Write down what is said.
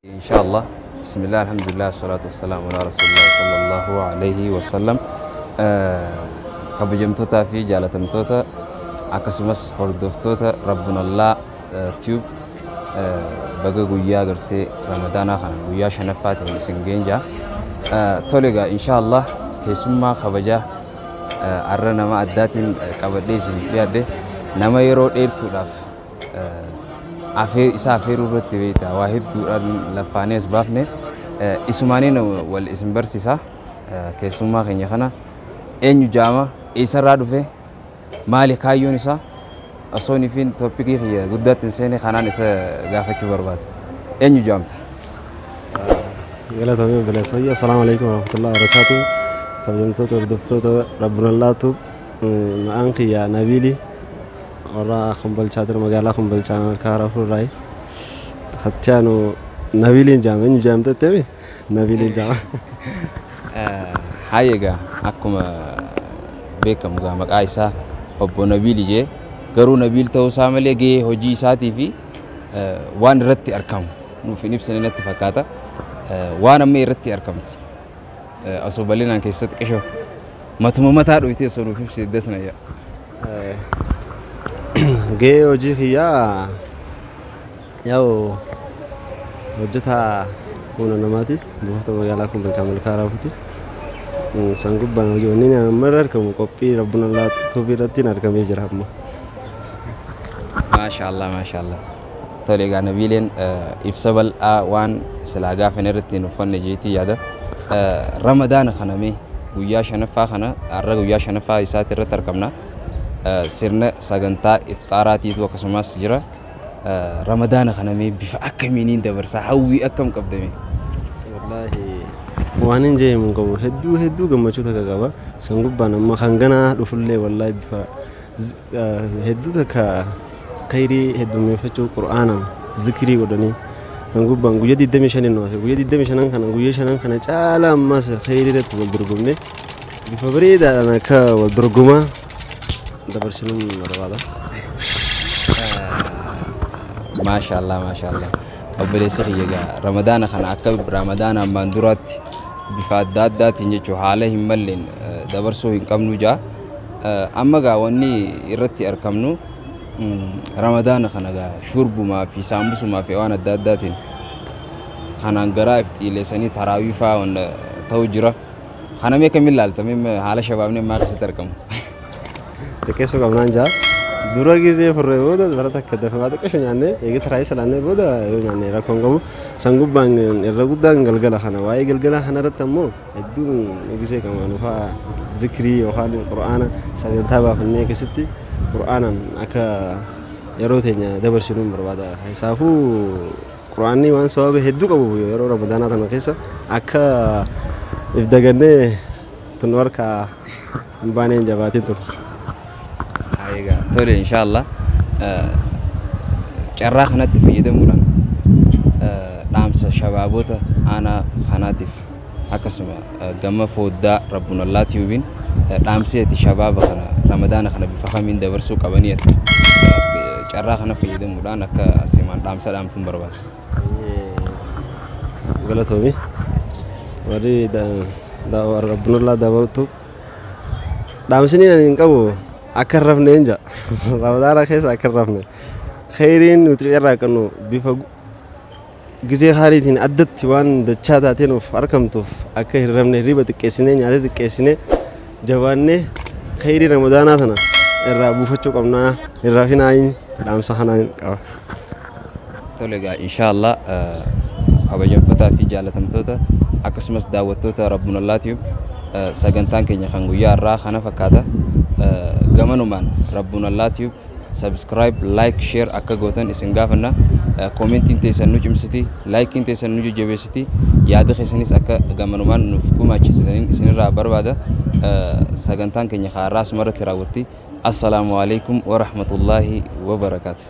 Inshallah. Bismillah, alhamdulillah, salatu wassalamu ala rasulillah sallallahu alayhi wa sallam. Kabajamtootaa fi jaalatamtoota akkasumas hordoftoota Rabbunallaa Tube, baga guyyaa gartee Ramadaanaa kana guyyaa shanaffaa ta'e isin geenja. Tole egaa, inshallah, keessummaa kabajaa har'a nama addaatiin qabadhee isiniif dhiyaadhe, nama yeroo dheertuudhaaf afee isa afeeruu irratti beekta waa hedduudhaan laffaanee as baafne, isumaaniin wal isin barsiisa. Keessummaa keenya kana eenyu jaama, eessarraa dhufe, maali kaayyoon isaa, osoo ifin topicii kiyya guddaatti hin seene kanaan isa gaafachuu barbaada. Eenyu jaamta? Galatoomi obboleessa. Assalaamu alaikum warahmatullahi wabarakaatu. Kabajamtoota hordoftoota Rabbunallaa Tube, maqaan kiyya Nabiili, warra Kombolchaa ture, magaalaa Kombolchaa Malkaa Rafuurraayi. Hattiyaanu Nabiiliin jaama. Eenyu jaamte teemi? Nabiiliin jaama. Haayee, egaa akkuma beekamu gaa maqaa isaa obbo Nabiil jee, garuu Nabiil ta'uu isaa malee gahee hojii isaatii fi waan irratti argamu nuuf hin ibsine natti fakkaata. Waan amma irratti argamtu osoo bal'inaan keessatti qishoo matuma mataa dhoyitee osoo nuuf ibsite dasna yaa. Gahee hojii kiyyaa yaa'u hojjetaa humna namaati. Buufata magaalaa Kombolchaa Malkaa Raafuuti. San gubbaan hojii wanni amma irra argamu qophii Rabbunallaa Tube irratti argamee jira amma. Maashaallah, maashaallah. Tole egaa, Nabiileen ibsa bal'aa waan silaa gaafan irratti hin uffanne jeetii yaada. Ramadaana kana mee guyyaa shanaffaa kana, har'a guyyaa shanaffaa isaati irratti argamna. Sirna sagantaa ifxaaraatiitu akkasumas jira. Ramadaana kana mee bifa akkamiiniin dabarsaa, hawwii akkam qabdame? Wallaahi waan hin jeehimu hin qabu, hedduu hedduu gammachuu takka qaba. San gubbaan amma kan ganaa dhufullee wallaahi bifa hedduu takka khayrii heddummeeffachuu, qur'aanaan zikirii godhanii, kan gubbaan guyyaa 25 nu hafe, guyyaa 25 kana, guyyaa shanan kana caala ammas khayrii irratti wal dorgomne bifa bareedaadhaan akka wal dorgomaa dabarsinuun barbaada. Maashaallah, maashaallah. Obboleessi kiyya, egaa Ramadaana kana akka Ramadaana ammaan duraatti bifa adda addaatiin jechuun haala hin malleen dabarsuu hin qabnu jaa. Amma gaa wanni irratti argamnu Ramadaana kana gaa shurbumaa fi saambusumaa fi waan adda addaatiin kanaan garaa if xiileessanii taraawii fa'aa wanta ta'u jira. Kana mee kamiin ilaalta? Mee haala shabaabni ammaa keessatti argamu? Xiqqeessuu qabnaan jaa. Dura gizee furree booda bara takka dafee xiqqeessu nyaannee, eegi taraayii salaannee booda yoo nyaanne rakkoon qabu. San gubbaan irra guddaan galgala kana, waa'ee galgala kana irratti ammoo hedduun gizee qabaanu fa'aa zikirii yookaan qur'aana sagantaa baafannee keessatti qur'aanaan akka yeroo teenya dabarsinuun barbaada. Isaafuu qur'aanni waan sababa hedduu qabu yeroo Ramadaanaa tana keessa akka if dagannee tun harkaa hin baaneen jabaatiin tun. Egaa tole, inshaallah, carraa kanatti fayyadamuudhaan dhaamsa shabaabota aanaa kanaatiif akkasuma gama fooddaa Rabbunallaa Tubeiin dhaamsi ati shabaaba kana Ramadaana kana bifa kamiin dabarsuu qabanii ati carraa kana fayyadamuudhaan akka asimaan dhaamsa dhaamtuun barbaada. Galatoomi. Warri Rabbunallaa daawwattu, dhaamsini ani hin qabu akka hin rafne hin jaa. Ramadaana keessa akka hin rafne. Khayriin nuti irraa qabnu bifa gizee haaliitiin addatti waan dachaa taatee nuuf argamtuuf akka hin rafne, hirriba xiqqeessinee, nyaata xiqqeessinee, jabaannee khayrii Ramadaanaa tana irraa buufachuu qabnaa, hin rafinaa, dhaamsa kanaan qaba. Tole egaa, inshaallah, kabajamtootaa fi jaalatamtoota akkasumas daawwattoota Rabbunallaa Tube, sagantaan keenya kan guyyaa har'aa kana fakkaata. Gamanumaan Rabbunallaa Tube subscribe, like, share akka gootan isin gaafanna. Commentiin teessan nu cimsiti, likeiin teessan nu jajjabeessiti, yaada keessanis akka gamanumaan nuuf gumaachitaniin isinirraa barbaada. Sagantaan keenya har'aa asumarratti raawwatti. Assalaamu alaikum wa rahmatullaahi wa barakaatu.